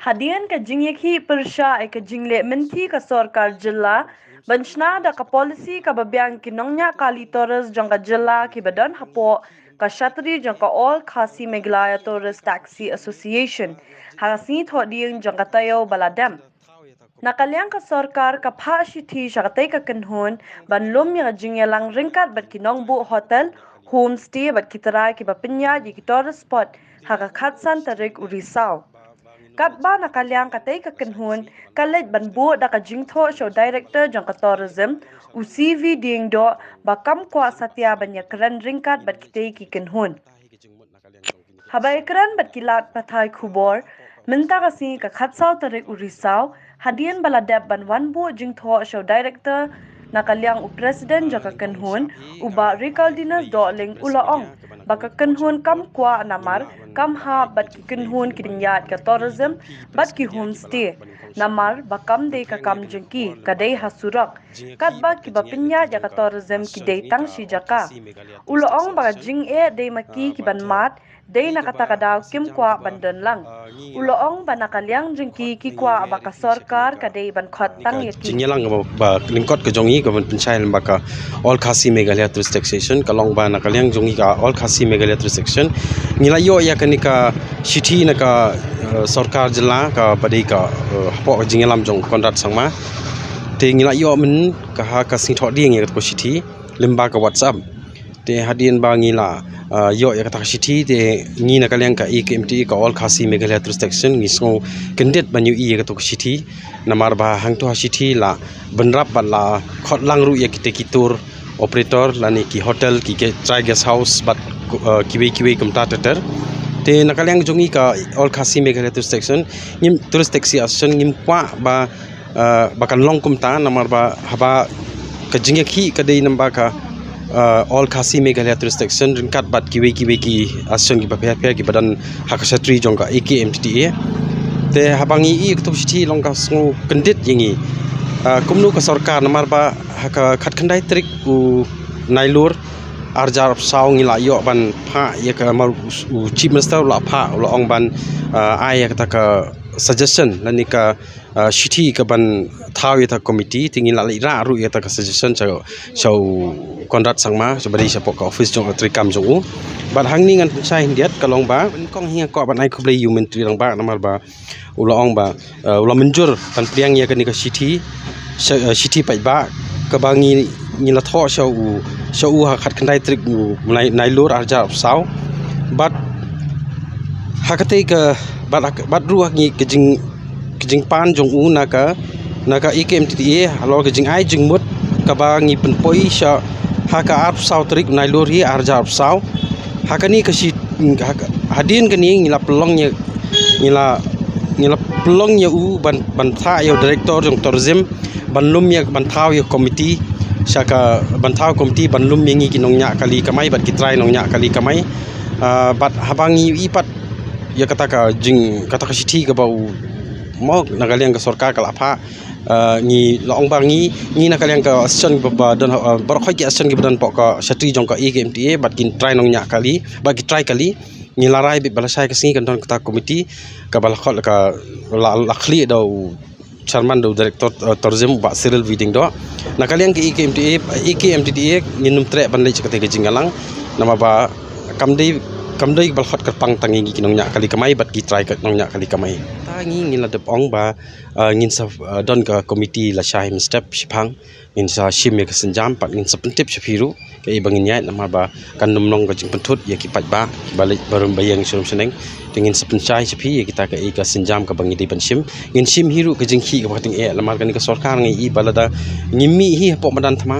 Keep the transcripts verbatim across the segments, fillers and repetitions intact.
Hadien ka jingïakhih pyrshah ïa ka jingleh mynthi ka sorkar jylla ban shna da ka policy kaba biang ki nongñiah kali tourist jong ka jylla kiba don hapoh ka shatri jong ka All Khasi Meghalaya Tourist Taxi Association ha ka sngi Thohdieng jong ka taïew ba la dep. Na ka liang ka sorkar ka phah shithi sha katei ka kynhun ban lum ïa ka jingïalang ryngkat bad ki nongbuh hotel, homestay bad ki trai kiba pynïaid ïa ki tourist spot ha ka khatsan tarik u Risaw. Katba na ka liang katei ka kynhun ka leit ban buh da ka jingthoh sha u director jong ka tourism, u C V Diengdoh, ba kam kwah satia ban ïakren ryngkat bad kitei ki kynhun. Haba ïakren bad ki lad pathai khubor mynta ka sngi ka khatsaw tarik u Risaw, hadien ba la dep ban wan buh jingthoh sha u director, na ka liang u president jong ka kynhun, u Bah Ricaldinus Dohling, u la ong ba ka kynhun kam kwah namar kam hap bad ki kynhun ki dang ïaid ka tourism bad ki homestay, namar ba kam dei ka kam jong ki, ka dei ha surok. Katba kiba pynïaid ïa ka tourism ki dei tang shi jaka. U la ong ba ka jingeh dei ma ki kiban mad, dei na kata ka daw kim kwah ban don lang. U la ong ba na ka liang jong ki ki kwah ba ka sorkar ka dei ban khot tang ïa ki. Jingïalang ba, ba lyngkot ka jong ngi kaban pynshai lyngba ka All Khasi Meghalaya Tourist Association, ka long ba na ka liang jong ngi ka All Khasi Meghalaya Tourist Association ngi la ïoh ïa kane ka shithi na ka, eh, sorkar jylla kaba dei ka, eh, hapoh ka jingïalam jong Conrad Sangma. Te ngi la ïoh mynne ka ha ka sngi Thohdieng ïa kata ka shithi lyngba ka WhatsApp. Te hadien ba ngi la, ah, ïoh ïa kata ka shithi, te ngi na ka liang ka A K M T A, ka All Khasi Meghalaya Tourist Association, ngi sngew kyndit ban ïohi ïa kata ka shithi. Namar ba hangto ha shithi la bynrap bad la khot lang ruh ïa kita ki tour operator lane ki hotel, ki, ki trai guest house bad, ah, kiwei kiwei kumta ter ter. Te na ka liang jong ngi ka All Khasi Meghalaya Tourist Association, ngim, Tourist Taxi Association, ngim kwah ba, ah, ba kan long kumta, namar ba haba ka jingïakhih ka dei namar ba ka, ah, All Khasi Meghalaya Tourist Association ryngkat bad kiwei kiwei ki association kiba pher pher kiba don ha ka shatri jong ka A K M T A. Te haba ngi ïohi ïa kata ka shithi long ka sngew kyndit ïa ngi. Ah, kumno ka sorkar, namar ba ha ka khatkhyndai tarik u Nailur arhajar arphew saw ngi la ïoh ban phah ïa ka, namar u, u Chief Minister u la phah, u la ong ban, ah, ai ïa kata ka suggestion lane ka, ah, shithi kaban thaw ïa kata ka committee, te ngi la leit rah ruh ïa kata ka suggestion sha, sha u Conrad Sangma, sha ba dei shapoh ka office jong u treikam jong u. Bad hangne ngan pynshai khyndiat ka long ba, nyngkong hi nga kwah ban ai khublei ïa u Myntri Rangbah namar ba u la ong ba, eh, u la mynjur ban pdiang ïa kane ka shithi, sha, eh, shithi paidbah kaba ngi, ngi la thoh sha u, sha u ha khatkhyndai tarik u Nai-, Nailur arhajar arphew saw. Bad ha katei ka, bad, bad ruh ha ngi ka jing, ka jingpan jong u na ka, na ka A K M T A halor ka jingai jingmut kaba ngi pynpoi sha ha ka arphew saw tarik u Nailur hi arhajar arphew saw. Ha kane ka shi, ha ka, hadien kane ngi la pynlong ïa, ngi la, ngi la pynlong ïa u ban, ban phah ïa u director jong tourism ban lum ïa, ban thaw ïa committee, sha ka, ban thaw committee ban lum ïa ngi ki nongñiah kali kamai bad ki trai nongñiah kali kamai. Ah, bad haba ngi ïohi pat ïa kata ka jing, kata ka shithi kaba u, mo, na ka liang ka sorkar ka la phah, ah, ngi la ong ba ngi, ngi na ka liang ka association ba, ba don, ah, baroh khoit ki association kiba don hapoh ka shatri jong ka A K M T A bad ki trai nongñiah kali bad ki trai kali. Ngi la rai beit ba lashai ka sngi kan don kata ka committee kaba la khot, la ka, la, la khlieh da u chairman, da u director, eh, tourism, u Bah Cyril V Diengdoh. Na ka liang ka A K M T A, A K M T A ngin ym treh ban leit sha katei ka jingïalang namar ba kam dei, kam dei ba la khot kyrpang tang ïa ngi ki nongñiah kali kamai bad ki trai ka nongñiah kali kamai. Ta ngi, ngi la dep ong ba, eh, ngin sa, eh, don ka committee lashai mynstep shiphang. Ngin sa shim ïa ka sienjam bad ngin sa pyntip sha phi ruh kaei ba ngin ïaid, namar ba kan ym long ka jingpynthut ïa ki paidbah kiba leit barim ba ïeng sha rum sha neng. Te ngin sa pynshai sha phi ïa kita kaei ka sienjam kaba ngi dei ban shim. Ngin shim hi ruh ka jingkhih kaba khatduh eh, namar kane ka sorkar ngi ïohi ba lada ngim mih hi hapoh madan thma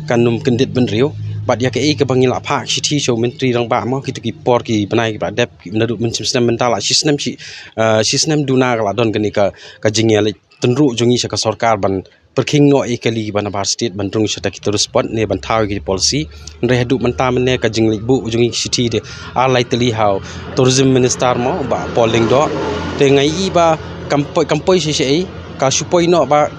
kan ym kyndit bynriew. Bad ïa kaei kaba ngi la phah shithi sha u Myntri Rangbah mo, kito ki por ki bnai kiba dep, naduh mynshisnem mynta la shisnem shi, eh, shisnem duna ka la don kane ka, ka jingïaleit tynruh jong ngi sha ka sorkar ban pyrkhing noh ïa kali kiba na bar state ban rung sha kita ki tourist spot ne ban thaw ïa ki policy. Hynrei haduh mynta mynne ka jingleit buh jong ngi ki shithi de ar lai tylli ha u tourism minister mo, Bah Paul Lyngdoh. Te nga ïohi ba kam poi, kam poi shisha ei, ka shu poi noh ba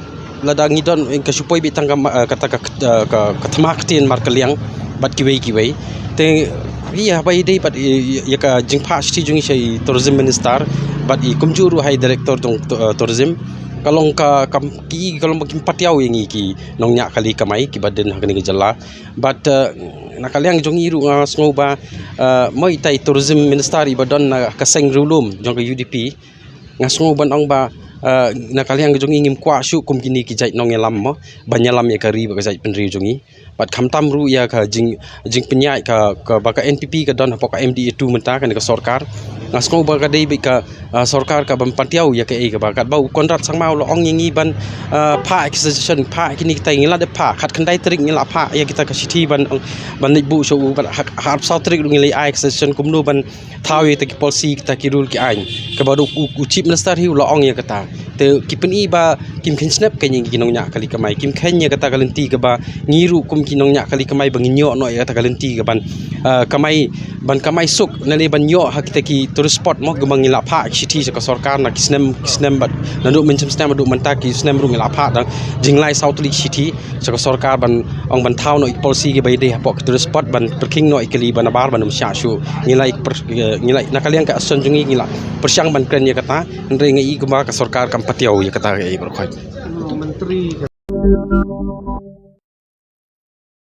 lada ngi don, ka shu poi beit tang ka ma-, eh, kata ka, eh, ka, ka thma ktien markylliang bad kiwei kiwei. Te Ïa, haba ïadei bad i, i, ïa ka jingphah shithi jong i sha i tourism minister bad i kumjuh ruh ha i director jong to-, eh, tourism, ka long ka, kam, ki, ka long ba kim pat ïaw ïa ngi ki nongñiah kali kamai kiba don ha kane ka jylla. Bad, eh, na ka liang jong i ruh nga sngew ba, eh, mo ita i tourism minister iba don na ka seng riewlum jong ka U D P, nga sngew ban ong ba, eh, na ka liang jong i ngim kwah shuh kum kine ki jait nongïalam mo ban ïalam ïa ka ri bad ka jaitbynriew jong i. Bad khamtam ruh ïa ka jing, jingpynïaid ka, kaba ka N P P ka don hapoh ka M D A two mynta, kane ka sorkar. Nga sngew ba ka dei beit ka, ah, sorkar kaban pyntiaw ïa kaei kaba, katba u Conrad Sangma u la ong ïa ngi ban, ah, phah ki suggestion, phah kine kita, ngi la dep phah, khatkhyndai tarik ngi la phah ïa kita ka shithi ban, ban leit buh sha u, bad ha, ha arphew saw tarik ruh ngi la ai ka suggestion kumno ban thaw ïa kita ki policy, kita ki rule ki aiñ. Kaba ruh u, u chief minister hi u la ong ïa kata. Te ki pyni ba kim kheiñ snep kein ïa ki nongñiah kali kamai, kim kheiñ ïa kata ka lynti kaba ngi ruh kum ki nongñiah kali kamai ba ngin ïoh noh ïa kata ka lynti kaban, ah, kamai, ban kamai suk, nane ban ïoh ha kita ki tourist spot mo, kaba ngi la phah ki shithi sha ka sorkar na ki snem, ki snem bad naduh mynshem snem haduh mynta, ki snem ruh ngi la phah da jinglai saw tylli ki shithi sha ka sorkar ban ong ban thaw noh ïa ki policy kiba ïadei hapoh ki tourist spot ban pyrkhing noh ïa kali ba nabar ban ym shah shuh. Ngi la ïa pyr-, eh, ngi la, na ka liang ka association jong ngi ngi la pyrshang ban kren ïa kata, hynrei nga i kumba ka sorkar kam pyntiaw ïa kata kaei baroh khoit.